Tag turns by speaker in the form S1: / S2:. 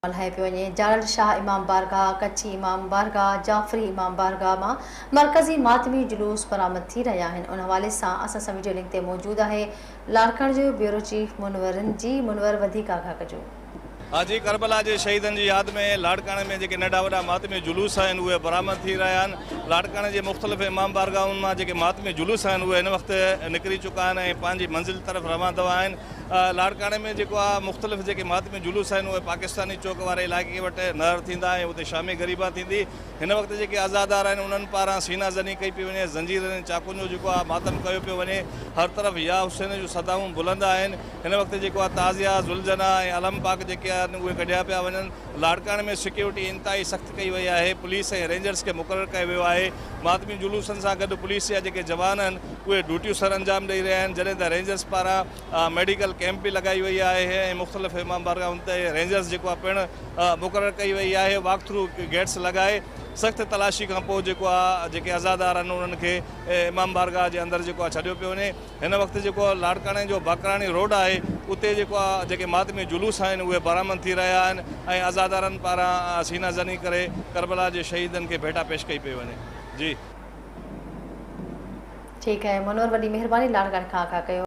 S1: ملهايو پيو وڃي. جاڙل شاهه امام بارگاهه، ڪڇي امام بارگاهه، جعفري امام بارگاهه مان مرڪزي ماتمي جلوس برآمد ٿي رهيا آهن. ان حوالي سان اسان سان وڊيو لنڪ تي موجود آهي لاڙڪاڻي جو بيورو چيف منور رند جي منور وڌيڪ آگاهه ڪجو.
S2: حاجي ڪربلا جي شهيدن جي ياد ۾ لاڙڪاڻي ۾ جيڪي ننڍا وڏا ماتمي جلوس آهن اهي برآمد ٿي رهيا آهن. لاڙڪاڻي جي مختلف امام بارگاهن مان جيڪي ماتمي جلوس آهن اهي هن وقت نڪري چڪا آهن ۽ پنهنجي منزل طرف روان دوان آهن. لاڙڪاڻي ۾ جيڪو آهي مختلف جيڪي ماتمي جلوس آهن اهي پاڪستاني چوڪ واري علائقي وٽ نهر ٿيندا ۽ اتي شامي غريبان ٿيندي. هن وقت جيڪي عزادار آهن انهن پاران سينا زني ڪئي پئي وڃي، زنجيرن ۽ چاقون جو جيڪو آهي ماتم ڪيو پيو وڃي، هر طرف يا حسين جون صدائون بلند آهن. هن وقت جيڪو آهي تعزيا، ذوالجناح ۽ علم پاڪ جيڪي آهن اهي ڪڍيا پيا وڃن. لاڙڪاڻي ۾ سيڪيورٽي انتهائي سخت ڪئي وئي آهي، پوليس ۽ رينجرز کي مقرر ڪيو ويو آهي. ماتمي جلوسن سان گڏ پوليس جا جيڪي جوان آهن اهي ڊيوٽيون سرانجام ڏئي رهيا آهن، جڏهن ته رينجرز پاران ميڊيڪل ڪئمپ به لڳائي وئي آهي ۽ مختلف امام بارگاهن تي رينجرز جيڪو آهي پڻ مقرر ڪئي وئي آهي. واڪ ٿرو گيٽس لڳائي سخت تلاشي کان پوء جيڪو آهي جيڪي عزادار آهن انهن کي امام بارگاهه جي اندر جيڪو آهي ڇڏيو پيو وڃي. هن وقت جيڪو لاڙڪاڻي جو باقراڻي روڊ آهي اتي جيڪو آهي جيڪي ماتمي جلوس آهن اهي برآمد ٿي رهيا آهن ۽ عزادارن پاران سينا زني ڪري ڪربلا جي شهيدن کي ڀيٽا پيش ڪئي پئي وڃي. جي.
S1: ٺيڪ آهي منور وڏي مهرباني لاڙڪاڻي کان آگاهه ڪيو.